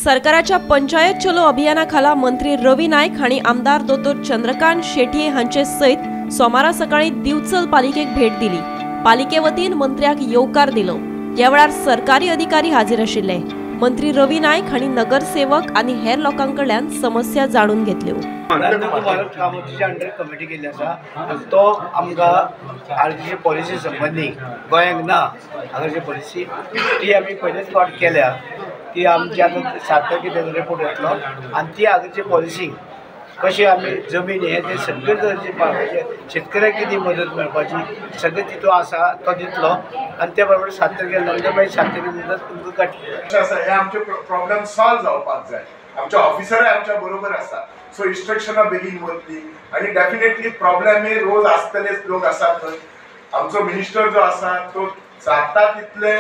सरकाराच्या पंचायत चलो अभियाना खाला मंत्री रवी नायक हांणी आमदार दोतोर चंद्रकांत शेटये हांचे सयत सोमारा सकाळी दिवचल पालिकेक भेट दिली. पालिके वतीन मंत्र्याक येवकार दिलो. ह्या वेळार सरकारी अधिकारी हाजीर आशिल्ले. मंत्री रवी नायक हांणी नगरसेवक आनी हेर लोकां कडल्यान समस्या जाणून घेतल्यो. कामतीच्या अंडर कमिटी केल्ली आसा, तो आमकां आरजीची पॉलिसी संबंदी गोंयांक ना आरजी पॉलिसी ती आमी पयलेच फावट केल्या. ती आमची आतां 7 तारखे तेजो रिपोर्ट येतलो आनी ती आगरची पॉलिसी कशी आमी जमीन हे ते सगळे तरेचे पावपाचे, शेतकऱ्याक कितें मदत मेळपाची सगळें तितून आसा तो दितलो. आनी त्या बरोबर 7 तारखेर नंतर मागीर 7 तारखे नंतर तुमकां काडटले. आसा हे आमचे प्रॉब्लम सॉल्व जावपाक जाय. आमचे ऑफिसरय आमच्या बरोबर आसा, सो इन्स्ट्रक्शनां बेगीन वतली आनी डेफिनेटली प्रॉब्लेम हे रोज आसतलेच, लोक आसात न्हय. आमचो मिनिस्टर जो आसा तो जाता तितले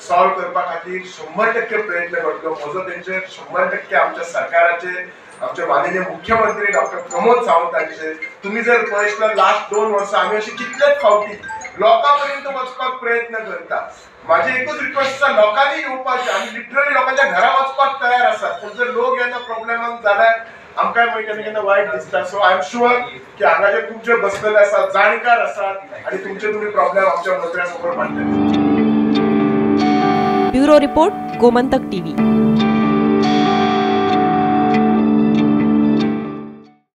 सॉल्व करपा खातीर 100% प्रयत्न करतलो. म्हजो तेंचेर 100% आमच्या सरकाराचेर, आमचे माननीय मुख्यमंत्री डॉक्टर प्रमोद सावंत हांचेर. तुमी जर पळयत लास्ट 2 वर्सां आमी अशे कितलेच फावटी लोकां पर्यंत वचपाक प्रयत्न करता. माझी एकूच रिक्वेस्ट आसा, लोकांनी येवपाचें. आमी लिटरली लोकांच्या घरा वचपाक तयार आसात, पूण जर लोक येना प्रॉब्लेमाक जाल्यार आमकांय मागीर केन्ना केन्ना वायट दिसता. सो I am sure की हांगा जे खुबशे बसलेले आसात, जाणकार आसात आनी तुमचे तुमी प्रॉब्लेम आमच्या मंत्र्या समोर मांडटले. Bureau report, Gomantak TV.